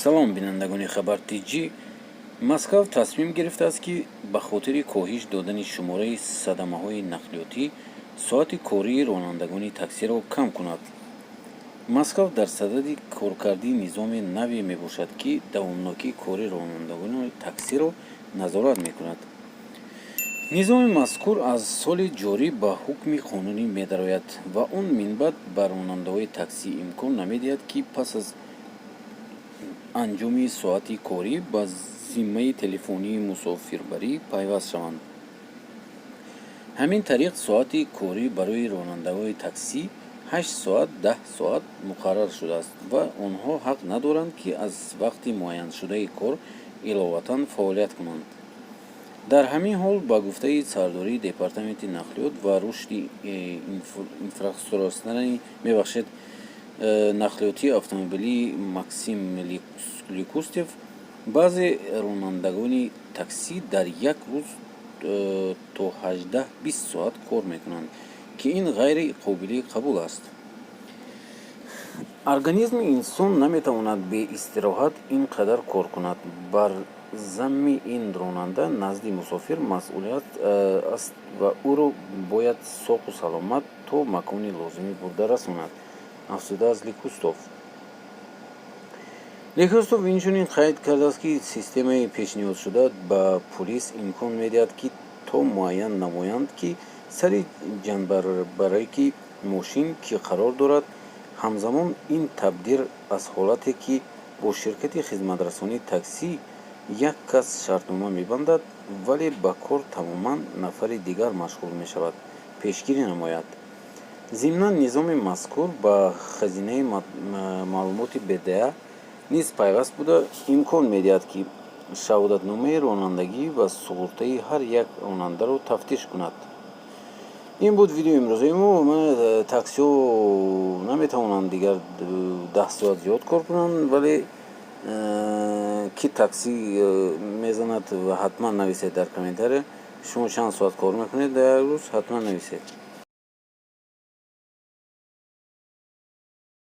Салом, бинандагони Хабар Тҷ. Москав тасмим гирифтааст, ки ба хотири коҳиш додани шумораи садамаҳои нақлиётӣ соати кории ронандагони таксиро кам кунад. Москав дар садади коркарди низоми наве мебошад, ки давомнокии кори ронандагони таксиро назорат мекунад. Низоми мазкур аз соли ҷорӣ ба ҳукми қонунӣ медарояд ва он минбаъд ба ронандаҳои таксӣ имкон намедиҳад, ки пас аз анҷоми соати корӣ ба зиммаи телефонии мусофирбарӣ пайваст шаванд. Ҳамин тариқ, соати корӣ барои ронандаҳои таксӣ 8 соат, 10 соат муқаррар шудааст ва онҳо ҳақ надоранд, ки аз вақти муайяншудаи кор иловатан фаъолият кунанд. Дар ҳамин ҳол, ба гуфтаи сардори департаменти нақлиёт ва рушди инфраструктураи, мебахшед, нақлиётии автомобилии Максим Ликустов, баъзе ронандагони таксӣ дар як рӯз то 18-20 соат кор мекунанд, ки ин ғайри қобили қабул аст. Организми инсон наметавонад бе истироҳат ин қадар кор кунад. Бар замми ин ронанда назди мусофир масъулият аст ва ӯро бояд соғу саломат то макони лозимӣ бурда расонад, афзудааст Ликустов. Ликустов инчунин қайд кардааст, ки системаи пешниҳодшуда ба пулис имкон медиҳад, ки то муайян намоянд, ки сари ҷанбарбараки мошин кӣ қарор дорад. Ҳамзамон ин тадбир аз ҳолате, ки бо ширкати хизматрасонии таксӣ як кас шартнома мебандад, вале ба кор тамоман нафари дигар машғул мешавад, пешгирӣ намояд. Зимнан, низоми мазкур ба хазинаи маълумоти БДА низ пайваст буда, имкон медиҳад, ки шаҳодатномаи ронандагӣ ва суғуртаи ҳар як ронандаро тафтиш кунад. Ин буд видеои имрӯзаи мо. Таксиҳо наметавонанд дигар 10 соат зиёд кор кунанд, вале ки таксӣ мезанад, ҳатман нависед дар комментария. Шумо чанд соат кор мекунед дар як рӯз? Ҳатман нависед.